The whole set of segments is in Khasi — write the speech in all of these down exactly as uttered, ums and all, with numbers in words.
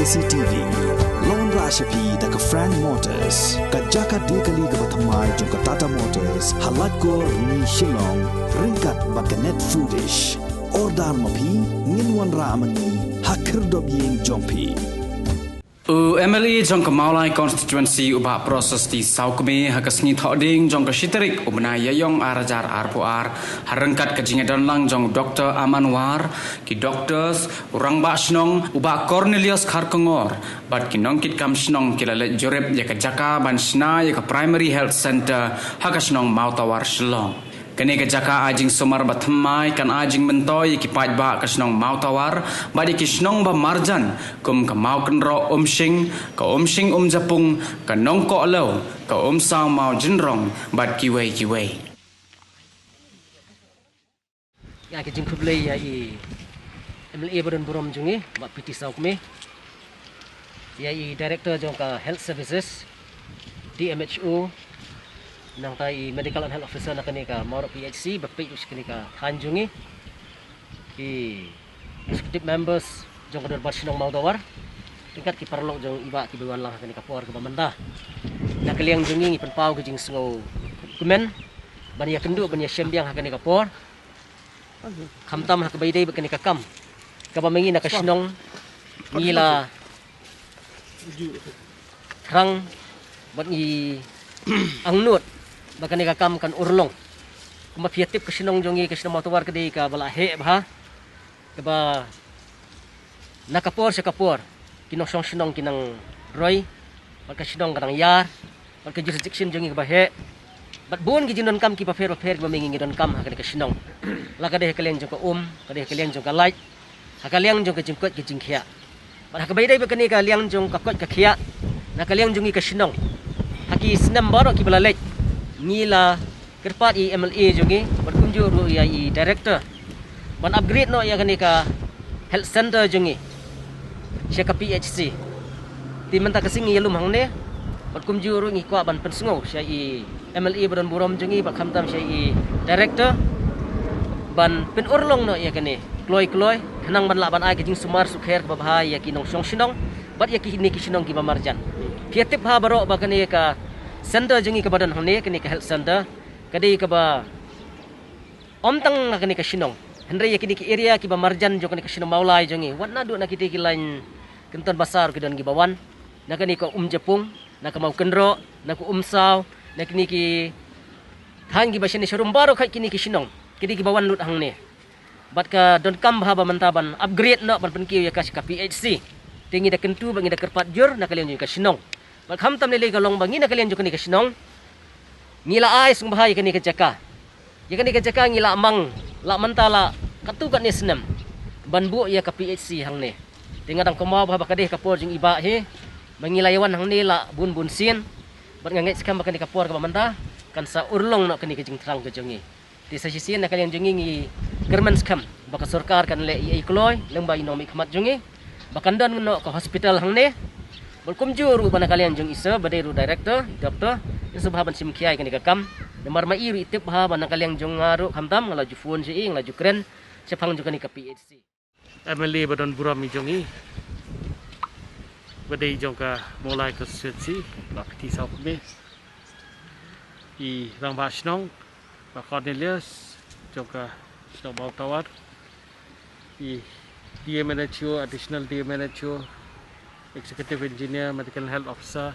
C T V. Long ra sha phi da ka Frank Motors, ka jaka de kali kaba thymmai jong ka Tata Motors, ha Laitkor Ni Shillong, ryngkat bad ka Net Foodish. Order ma phi, ngin wanrah ma ngi ha khyrdop ïing jong phi. U M L A jong ka Mawlai Constituency, u Bah Prasasti Sawkmie, ha ka sngi Thohdieng jong ka shi tarik u bnai Ïaïong ar hajar arphew ar, ha ryngkat ka jingïadonlang jong u Doktor Aman War, ki doctors, u Rangbah Shnong, u Bah Cornelius Kharkongor, bad ki nongkitkam shnong ki la leit jurip ïa ka jaka ban shna ïa ka Primary Health Centre ha ka shnong Mawtawar, Shillong. Kane ka jaka ai jingsumar ba thymmai, kan ai jingmyntoi ïa ki paidbah ka shnong Mawtawar bad ïa ki shnong ba marjan, kum ka Mawkynroh Umshing, ka Umshing Umjapung, ka Nongkohlew, ka Umsaw Mawjynrong bad kiwei kiwei. Ïa ka jingkhublei ïa i M L A ba don burom jong ngi, Bah P T Sawkmie. Ïa i Director jong ka Health Services, D M H O, nangta i Medical and Health Officer na kane ka Mawroh P H C, ba peit sha kane ka thaiñ jong ngi. Ki executive members jong ka Dorbar Shnong Mawtawar, ryngkat ki paralok jong i Bah kiba wan lang ha kane ka por kaba mynta. Na ka liang jong ngi, ngi pynpaw ka jingsngew kmen ban ïakynduh, ban ïashem biang ha kane ka por. Khamtam ha kaba ïadei bad kane ka kam, kaba ma ngi na ka shnong ngi la thrang bad ngi angnud ba kane ka kam kan urlong. Kumba phi ïa tip, ka shnong jong ngi, ka shnong Mawtawar, ka dei kaba la heh bha, kaba na ka por sha ka por ki nongshong shnong ki nang roi, bad ka shnong ka nang ïar, bad ka jurisdiction jong ngi kaba heh, bad bun ki jingdonkam kiba pher bapher kiba ma ngi ngi donkam ha kane ka shnong. La ka dei ha ka liang jong ka um, ka dei ha ka liang jong ka lait, ha ka liang jong ka jingkoit ka jingkhiah, bad ha kaba ïadei bad kane ka liang jong ka koit ka khiah, na ka liang jong ngi ka shnong, ha ki snem baroh kiba la leit, ngi la kyrpad ïa i M L A jong ngi bad kumjuh ruh ïa i Director ban upgrade noh ïa kane ka health centre jong ngi sha ka P H C. Te mynta ka sngi ngi ïalum hangne bad kumjuh ruh ngi kwah ban pynsngew sha i M L A ba don burom jong ngi bad khamtam sha i Director ban pynurlong noh ïa kane kloi kloi, khnang ban lah ban ai ka jingsumar sukher kaba bha ïa ki nongshong shnong bad ïa kine ki shnong kiba marjan. Phi ïa tip bha baroh ba kane ka centre jong ngi kaba don hangne, kane ka health centre, ka dei kaba ym tang na kane ka shnong, hynrei ïa kine ki area kiba marjan jong kane ka shnong Mawlai jong ngi, wat naduh na kita ki lain Kynton Basa ruh ki don kiba wan, na kane ka Umjapung, na ka Mawkynroh, na ka Umsaw, na kine ki thaiñ kiba shane sharum baroh, khat kine ki shnong, kine kiba wan lut hangne. Bad ka donkam bha ba mynta ban upgrade noh, ban pynkiew ïa ka sha ka P H C. Te ngi da kyntu bad ngi da kyrpad jur na ka liang jong ka shnong. Bad khamtam lei lei ka long ba ngi na ka liang jong kane ka shnong ngi la ai sngewbha ïa kane ka jaka. Ïa kane ka jaka ngi la mang, la mynta la katto katne snem ban buh ïa ka P H C hangne. Te nga dang kynmaw bha ba ka dei ka por jong i Bah hi ba ngi la ïa wan hangne la bun bun sien. Bad nga ngeit skhem ba kane ka por kaba mynta kan sa urlong noh kane ka jingthrang ka jong ngi. Te sa shisien na ka liang jong ngi ngi kyrmen skhem ba ka sorkar kan leh ei ei kloi lyngba i nongmihkhmat jong ngi, ba kan don noh ka hospital hangne. Bad kumjuh ruh ba na ka liang jong i sir ba dei ruh director, doctor, in sngewbha ban shim khia ïa kane ka kam. Namar ma i ruh i tip bha ba na ka liang jong nga ruh khamtam nga la ju phone sha i, nga la ju kren shaphang jong kane ka P H C. M L A ba don burom i jong i, ba dei jong ka Mawlai constituency, Bah P T Sawkmie, i Rangbah Shnong Bah Cornelius jong ka shnong Mawtawar, i D M N H O, Additional D M N H O, Executive Engineer, Medical Health Officer,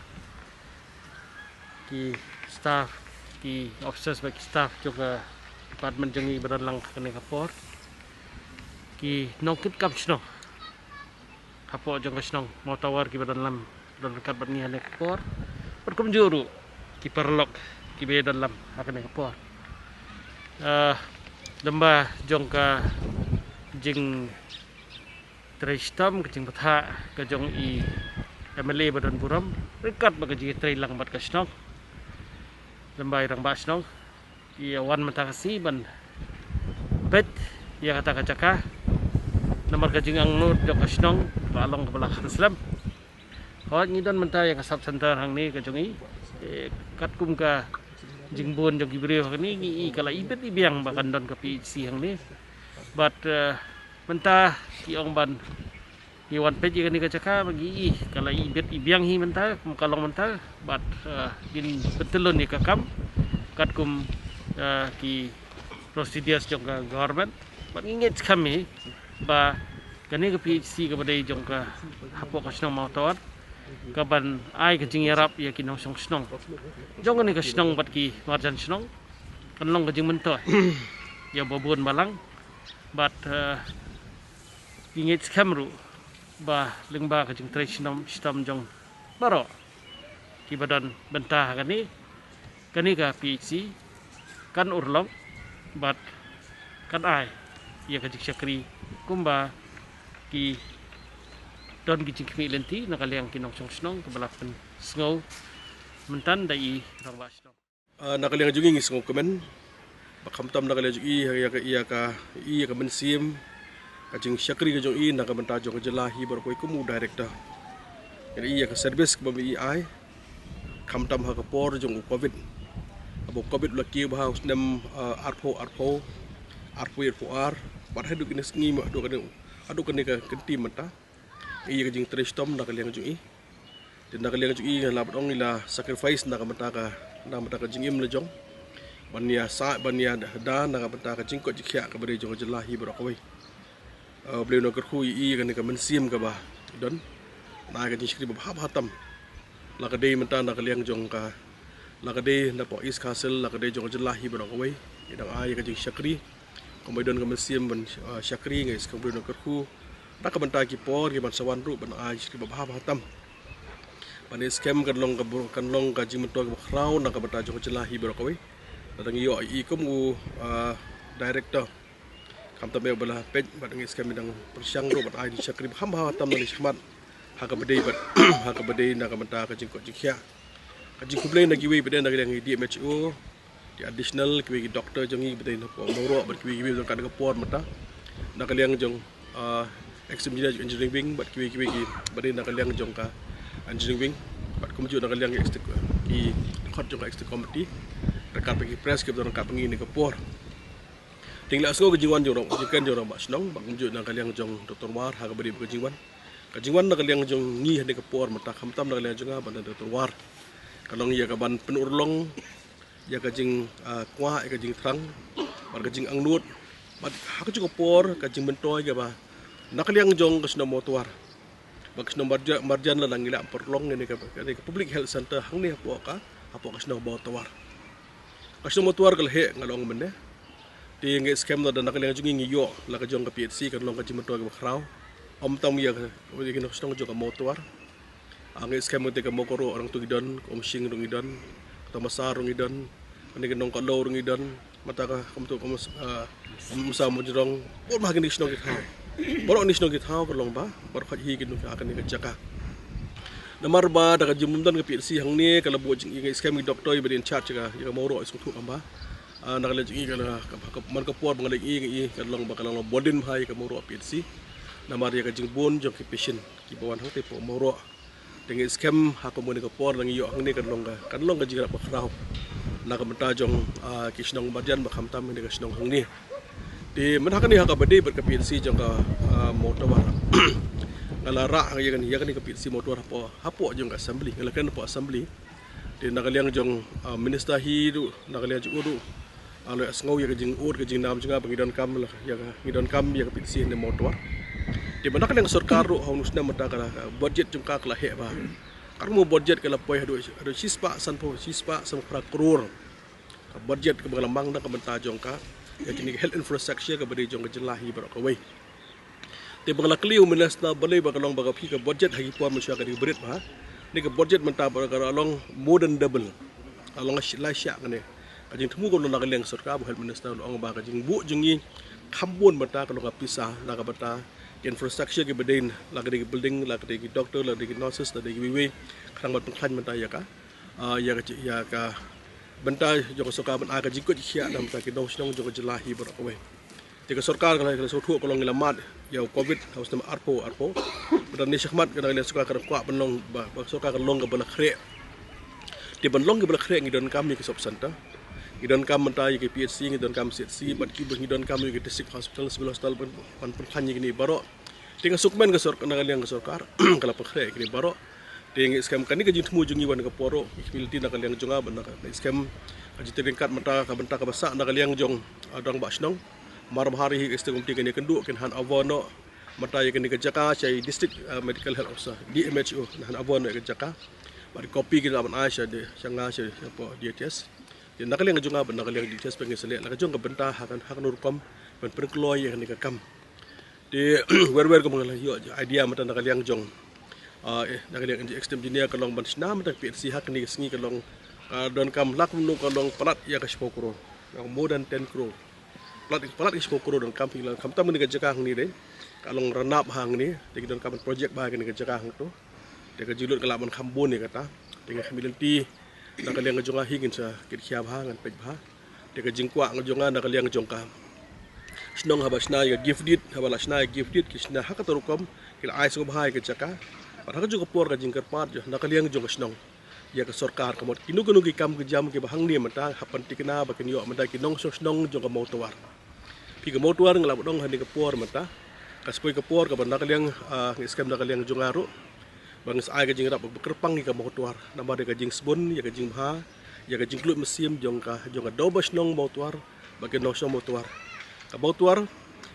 ki staff, ki officers bad ki staff jong ka department jong i ba don lang ha kane ka por, ki nongkitkam shnong hapoh jong ka shnong Mawtawar kiba don lang, don ryngkat bad ngi ha kane ka por, bad kumjuh ruh ki paralok kiba ïa don lang ha kane ka por. Ah, lyngba jong ka jing trei shitom, ka jingbthah ka jong i M L A ba don burom, ryngkat bad ka jingtrei lang bad ka shnong, lyngba i Rangbah Shnong, i wan mynta ka sngi ban peit ïa kata ka jaka. Namar ka jingangnud jong ka shnong ka long kaba la khan slem. Hooid, ngi don mynta ïa ka sub center hangne ka jong i. Eh, katkum ka jingbun jong ki briew hangne, ngi i ka la ibit ibiang ba kan don ka P H C hangne. Bad, eh, mynta ki ong ban Ngi wan peit ïa kane ka jaka ba ngi i ka la i bit i biang hi mynta, kum ka long mynta, bad, eh, ngin pyntylun ïa ka kam katkum, eh, ki procedures jong ka government. Bad ngi ngeit skhem hi ba kane ka P H C kaba dei jong ka hapoh ka shnong Mawtawar ka ban ai ka jingïarap ïa ki nongshong shnong jong kane ka shnong bad ki marjan shnong, kan long ka jingmyntoi ïa ba bun balang. Bad, eh, ngi ngeit skhem ruh ba lyngba ka jingtrei shitom, shitom jong baroh kiba don bynta ha kane, kane ka P H C kan urlong bad kan ai ïa ka jingshakri kumba ki don ki jingkhmih lynti na ka liang ki nongshong shnong kaba la pynsngew mynta da i rangbah shnong. Ah, na ka liang jong i ngi sngewkmen ba khamtam na ka liang jong i, ïa ka, ïa ka, ïa ka mynsiem, ka jingshakri ka jong i na ka bynta jong ka jylla hi baroh kawei kum u director. Ïa ka service kaba i ai khamtam ha ka por jong u covid. Haba u covid u la kiew bha ha u snem, ah, arphew arphew, arphew arphew ar, bad haduh kine sngi ma, haduh kane, haduh kane ka kynti mynta. Ïa ka jingtrei shitom na ka liang jong i. Te na ka liang jong i la ban ong i la sacrifice na ka bynta ka, na ka bynta ka jingim la jong. Ban ïa sah, ban ïa da na ka bynta ka jingkoit jingkhiah kaba dei jong ka jylla hi baroh kawei. Eh, U Blei un kyrkhu ïa i kane ka mynsiem kaba i don. Ban ai ka jingshakri ba bha bha tam. La ka dei mynta na ka liang jong ka, la ka dei na poh East Khasi Hills, la ka dei jong ka jylla hi baroh kawei. I dang ai ka jingshakri. Kumba i don ka mynsiem ban, ah, shakri, nga ngeit skhem U Blei un kyrkhu. Na ka bynta ki por kiban sa wan ruh ban ai shakri ba bha bha tam. Ba nga ngeit skhem kan long ka bor-, kan long ka jingmyntoi kaba khraw na ka bynta jong ka jylla hi baroh kawei. Lada ngi ïoh i kum u, ah, director, khamtam ïa ba la peit, bad nga ngeit skhem i dang pyrshang ruh ban ai shakri ba kham bha tam na ka shakhmat. Ha kaba dei bad, ha kaba dei na ka bynta ka jingkoit jingkhiah. Ka jingkhublei na kiwei pat de na ka liang i D M H O, ki additional, kiwei ki doktor jong ngi ba dei na poh Mawroh, bad kiwei kiwei jong ka, na ka por mynta. Na ka liang jong, ah, Executive Engineer jong Engineering Wing, bad kiwei kiwei ki ba dei na ka liang jong ka Engineering Wing, bad kumjuh na ka liang ki exec-, ki dkhot jong ka Executive Committee, ryngkat bad ki press kiba don ryngkat bad ngi na ka por. Te ngi la sngew ka jingwan jong u, jingkren jong u rangbah shnong, bad kumjuh na ka liang jong Doctor War, ha kaba dei bad ka jingwan. Ka jingwan na ka liang jong ngi ha kane ka por mynta, khamtam na ka liang jong nga bad Doctor War, ka long ïa ka ban pynurlong ïa ka jing, ah, kwah, ïa ka jingthrang bad ka jingangnud. Bad ha kajuh ka por ka jingmyntoi kaba na ka liang jong ka shnong Mawtawar bad ka shnong Marja-, Marjan, lada ngi lah pynurlong ïa kane ka, kane ka public health center hangne hapoh ka, hapoh ka shnong Mawtawar. Ka shnong Mawtawar ka la heh, nga la ong mynne. Te nga ngeit skhem lada na ka liang jong ngi ngi ïoh la ka jong ka P H C, kan long ka jingmyntoi kaba khraw. Ym tang ïa ka, ïa ka shnong jong ka Mawtawar. Ah, nga ngeit skhem te ka Mawkroh ruh ngi don, ka Umshing ruh ngi don, ka Tamasar ruh ngi don, kane ka Nongkohlew ruh ngi don, mynta ka, kumto ka Mas-, ah, Umsa Mawjrong, bun bha kine ki shnong ki thaw. Baroh kine ki shnong ki thaw ka long ba, baroh khoit hi ki nongkyndong ha kane ka jaka. Namar ba da ka jingmyntoi ka P H C hangne ka la buh jing, nga ngeit skhem ki doktor ba dei in charge ka, ïa ka Mawroh i sngewthuh kumba. Ah, na ka liang jong i ka la, ka, ka, man ka por ba nga la ïohi, nga ïohi ka long ba ka la long ba dei bha ïa ka Mawroh P H C. Namar ïa ka jingbun jong ki patient kiba wan hangtei hapoh Mawroh. Te nga ngeit skhem ha ka mut ka por lada ngi ïoh hangne kan long ka, kan long ka jingïarap ba khraw na ka bynta jong, ah, ki shnong Marjan bad khamtam ïa ka shnong hangne. Te mynta ha kane ha kaba dei bad ka P H C jong ka, ah, Mawtawar. Nga la rah ïa kane, ïa kane ka P H C Mawtawar hapoh, hapoh jong ka assembly. Nga la kren hapoh assembly. Te na ka liang jong, ah, minister hi ruh, na ka liang jong u ruh, ah, la sngew ïa ka jingud ka jingnam jong nga ba ngi donkam la, ïa ka, ngi donkam ïa ka P H C hangne Mawtawar. Te ba na ka liang sorkar ruh ha une u snem mynta ka, ah, budget jong ka ka la heh bha. Ka ruh budget ka la poi haduh, haduh shispah sanphew, shispah sanphew phra klur. Ka budget kaba la mang na ka bynta jong ka, ïa kine ki health infrastructure kaba dei jong ka jylla hi baroh kawei. Te ba nga la kylli u minister balei ba ka long ba ka phi ka budget ha ki por mynshuwa ka dei ba rit bha. Kane ka budget mynta ba ka la long more than double. Ka long shi-, lai shah kane. Ka jingthmu ka long na ka liang sorkar, ba u health minister u la ong ba ka jingbuh jong ngi kham bun mynta ka long ka pisa na ka bynta ki infrastructure kiba dei, la ka dei ki building, la ka dei ki doktor, la ka dei ki nurses, la ka dei kiwei kiwei. Khnang ban pynkhlaiñ mynta ïa ka, ah, ïa ka, ïa ka bynta jong ka sorkar ban ai ka jingkoit jingkhiah na ka bynta ki nongshnong jong ka jylla hi baroh kawei. Te ka sorkar ka la, ka la sngewthuh ka long ngi la mad ïa u covid ha u snem arphew arphew. Bad na kane shakhmat ka dang, ka sorkar ka kwah ban long ba, ba ka sorkar ka long kaba la khreh. Te ban long kaba la khreh ngi donkam ïa ki sub center, ngi donkam mynta ïa ki P H C, ngi donkam C H C, bad kiba ngi donkam ïa ki district hospital, civil hospital, ban, ban pynkhlaiñ ïa kine baroh. Te nga sngewkmen ka sorkar, na ka liang ka sorkar ka la pynkhreh ïa kine baroh. Te ngi skhem kane ka jingthmu jong ngi wan ka por ruh, ngi kmie lynti na ka liang jong nga bad na ka, ngi skhem ka jingtrei ryngkat mynta ka bynta kaba sah na ka liang jong, ah, rangbah shnong. Mar ba ha ri hi ka executive committee kan ïakynduh, kin hand over noh mynta ïa kane ka jaka sha i District, ah, Medical Health Officer, D M H O, kin hand over noh ïa ka jaka. Bad copy ki lah ban ai sha de, sha nga sha, sha hapoh D H S. Te na ka liang jong nga bad na ka liang D H S ba ngin sa leh la ka jong ka bynta ha ka, ha kano rukom ban pynkloi ïa kane ka kam. Te wer wer kumba nga la ïoh idea mynta na ka liang jong, ah, eh, na ka liang executive engineer ka long ban shna mynta ka P H C ha kane ka sngi ka long, ah, donkam lak mynno ka long palat ïa ka shiphew klur. Ka more than ten klur. Palat, palat ka shiphew klur donkam phi la khamtam kane ka jaka hangne de. Ka long ranap hangne, te ki donkam ban project bha kane ka jaka hangto. Te ka jinglut ka lah ban kham bun ïa kata. Te nga kmie lynti na ka liang jong nga hi ngin sa kit khia bha, ngan peit bha. Te ka jingkwah jong nga na ka liang jong ka shnong haba shna ïa ka gift deed, haba la shna ïa ka gift deed, ki shna ha kata rukom, ki la ai sngewbha ïa ka jaka. Bad ha kajuh ka por ka jingkyrpad jong, na ka liang jong ka shnong ïa ka sorkar, ka mut kino kino ki kam ki jam kiba hangne mynta, hap ban thikna ba kin ïoh mynta ki nongshong shnong jong ka Mawtawar. Phi, ka Mawtawar nga la ba ong ha kane ka por mynta, ka sa poi ka por kaba na ka liang, ah, ngi skhem na ka liang jong nga ruh ba ngin sa ai ka jingïarap ba kyrpang ïa ka Mawtawar, namar ïa ka jingsbun, ïa ka jingbha, ïa ka jingkyllut mynsiem jong ka, jong ka dewbah shnong Mawtawar bad ki nongshong Mawtawar. Ka Mawtawar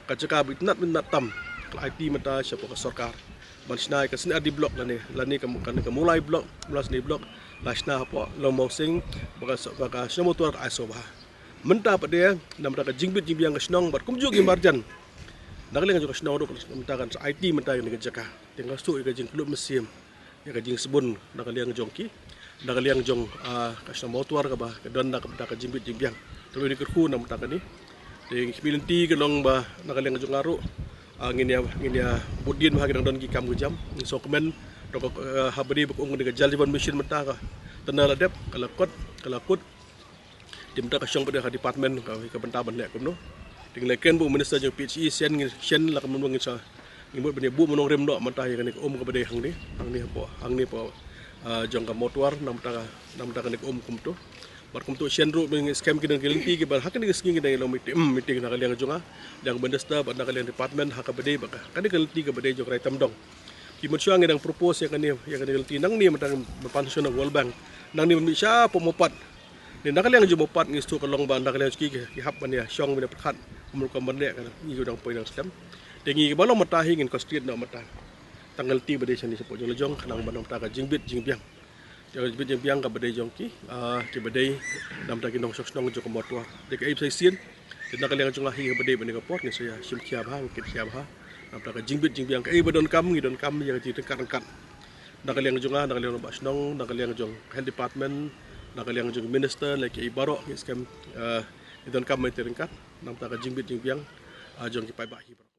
ka jaka ba itynnad itynnad tam, ka la aiti mynta shapoh ka sorkar ban shna ïa ka Snieh R D block lane, lane ka, ka, ka Mawlai block, Mawlai Snieh block, la shna hapoh Long Mawsing, ba ka, ba ka shnong Mawtawar ka ai sngewbha. Mynta pat de namar ka jingbit jingbiang ka shnong bad kumjuh ki marjan, na ka liang jong ka shnong ruh mynta kan sa aiti mynta ïa kane ka jaka. Te nga sngewthuh ïa ka jingkyllut mynsiem, ïa ka jingsbun na ka liang jong ki, na ka liang jong, ah, ka shnong Mawtawar kaba ka don na ka bynta ka jingbit jingbiang. Te ïa kane ka kyrkhu na ka bynta kane. Te ngi kmie lynti ka long ba na ka liang jong nga ruh, ah, ngin ïa, ngin ïa bud dien ba ha ki dang don ki kam ki jam. Ngi sngewkmen, dong ka, ah, haba dei ba ka ong kane ka Jal Jeevan Mission mynta ka tynrai la dep, ka la kot, ka la kut. Te mynta ka shong pat de ha department ka, ka bynta ban leh kumno. Te ngi la kren bad u minister jong P H E, shen ngi, shen la kumno ngin sa, ngi mut ban ïa buh mynta nongrim noh mynta ïa kane ka um kaba dei hangne, hangne hapoh, hangne hapoh, ah, jong ka Mawtawar, na ka bynta ka, na ka bynta kane ka um kumto. Bad kumto shen ruh ngi skhem ki don ki lynti kiba ha kane ka sngi ki dang ïa long meeting, meeting na ka liang jong nga, liang minister bad na ka liang department ha kaba dei bad ka, kane ka lynti kaba dei jong ka rai tam dong. Ki mynshuwa ngi dang propose ïa kane, ïa kane ka lynti nangne mynta ban pan sha World Bank. Nangne ban mih shapoh Mawpat. Te na ka liang jong Mawpat ngi sngewthuh ka long ba na ka liang jong ki, ki hap ban ïa shong ban ïa pyrkhat kumno rukom ban leh, ka ngi dang poi dang slem. Te ngi ba long mynta hi ngin concentrate noh mynta. Tang ka lynti ba dei shane shapoh jong la jong, khnang ban long mynta ka jingbit jingbiang. Te ka jingbit jingbiang kaba dei jong ki, ah, kiba dei na ka bynta ki nongshong shnong jong ka Mawtawar. Te kaei ba sa shisien, te na ka liang jong nga hi haba dei ba kane ka por ngin sa ïa shim khia bha, ngin kit khia bha na ka bynta ka jingbit jingbiang. Kaei ba donkam ngi donkam ïa ka jingryngkat ryngkat. Na ka liang jong nga, na ka liang rangbah shnong, na ka liang jong health department, na ka liang jong minister, lane kiei baroh ngi skhem, eh, ngi donkam ban trei ryngkat na ka bynta ka jingbit jingbiang, ah, jong ki paidbah hi baroh.